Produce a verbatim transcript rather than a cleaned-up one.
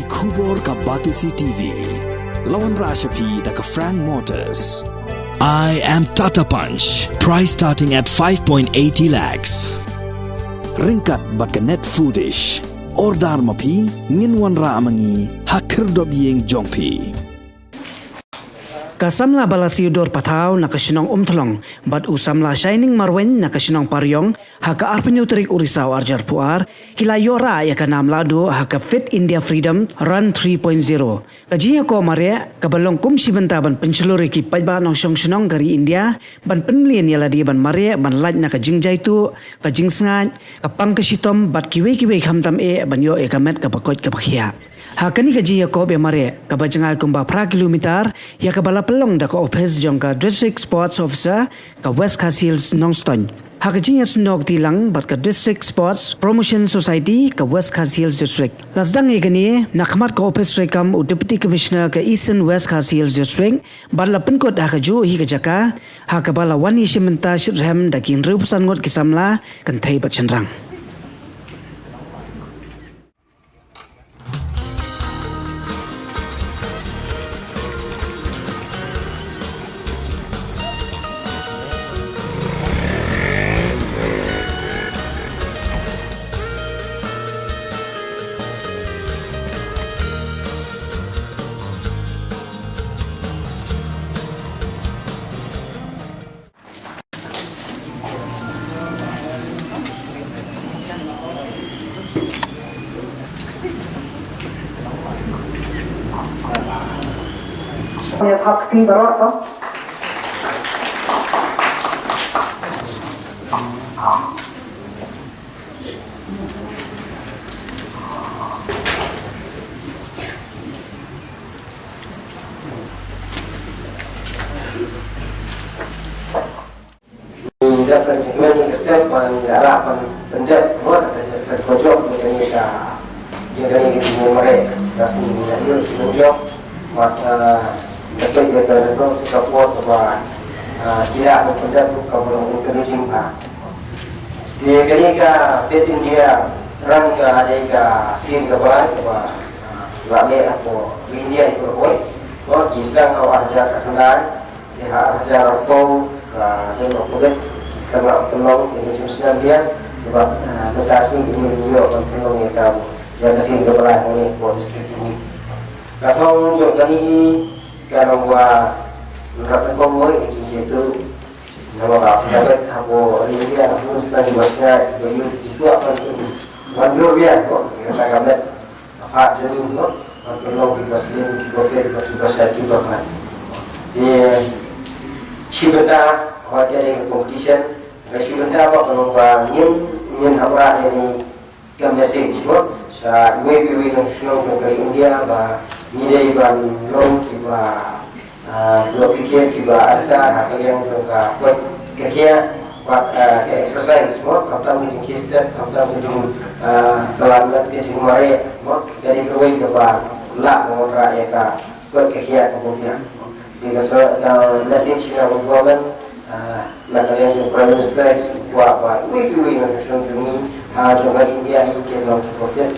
Khubor ka Batesi T V. La wanrah sha phi da ka Frank Motors. I am Tata Punch. Price starting at five point eighty lakhs. Ryngkat bad ka Net Foodish. Order ma phi, ngin wanrah ma ngi ha khyrdop ïing jong phi. Ka samla Balasudor Pathaw na ka shnong Umthlong bad u samla Shining Marwein na ka shnong Pariong, ha ka arphew tarik u Risaw arhajar arphew ar, ki la ïoh rah ïa ka nam lahduh ha ka Fit India Freedom Run three point zero. Ka jingïakob mareh kaba long kum shi bynta ban pynshlur ïa ki paidbah nongshong shnong ka ri India ban pynmlien ïa lade ban mareh, ban lait na ka jingjaituh, ka jingsngaid, ka pang ka shitom bad kiwei kiwei, khamtam eh ban ïoh ïa ka met kaba koit kaba khiah. Ha kane ka jingïakob ïa mareh kaba jngai kumba phra kilometer, ïa kaba la pynlong da ka ophis jong ka District Sports Officer ka West Khasi Hills Nongstoiñ, ha ka jingïasnoh kti lang bad ka District Sports Promotion Society ka West Khasi Hills District, la sdang ïa kane na khmat ka ophis treikam u Deputy Commissioner ka Eastern West Khasi Hills District, bad la pynkut ha kajuh hi ka jaka, ha kaba la wan ïashim bynta shitrhem da ki hynriewphew san ngut ki samla kynthei bad shynrang. Ngi dap ban kmen ïa ka step ba ngi la lah ban pyndep, mo, ka jingpynjop ïa kane ka, ïa kane ka jingmareh ka sngi, ngi la ïoh jingpynjop. Bad, ah, da peit ïa ka response ka por kaba, ah, ki lah ban pyndep ruh kaba long encouraging bha. Te kane ka Fit India Run ka dei ka sien kaba lai kaba, ah, la leh hapoh India ïa ka por. Mo, ki sdang ha u arhajar khatkhyndai. Te ha arhajar arphew, ah, don u Covid, ka la pynlong, te ka jingpynslem biang, te bad, ah, mynta ka sngi ngi ïoh ban pynlong ïa ka, ïa ka sien kaba lai hangne hapoh district jong ngi. Ka thong jong kane ka long ba nrap nyngkong wei ka jingjaituh. Namar ba ka met hapoh India, hapoh Pakistan, ba sngewbha ïa ka youth, ïa ka ban wan dur biang, ïa ka met. Ka phad jong ngi, ban pynlong kiba slim, kiba fit, bad kiba shait, kiba bha. Te shi bynta, hooid, ka dei ka competition, ka shi bynta ba ka long ba ngin, ngin hamar ïa kane ka message, mo, sha iwei pa iwei nongshong jong ka India ba ngi dei ban long kiba Ah, kiba pyrkhat, kiba artat ha ka liang jong ka koit ka khiah bad, ah, ka exercise, mo, khamtam ka jingkhie step, khamtam ka jing, ah, klam bad ka jingmareh, mo, ka dei kawei kaba lah ban wanrah ïa ka koit ka khiah kaba biang. Te ka shu, ka message na ka government, ah, na ka liang jong Prime Minister, kwah ba iwei pa iwei nongshong jong ngi, ah, jong ka India hi kin long kiba fit.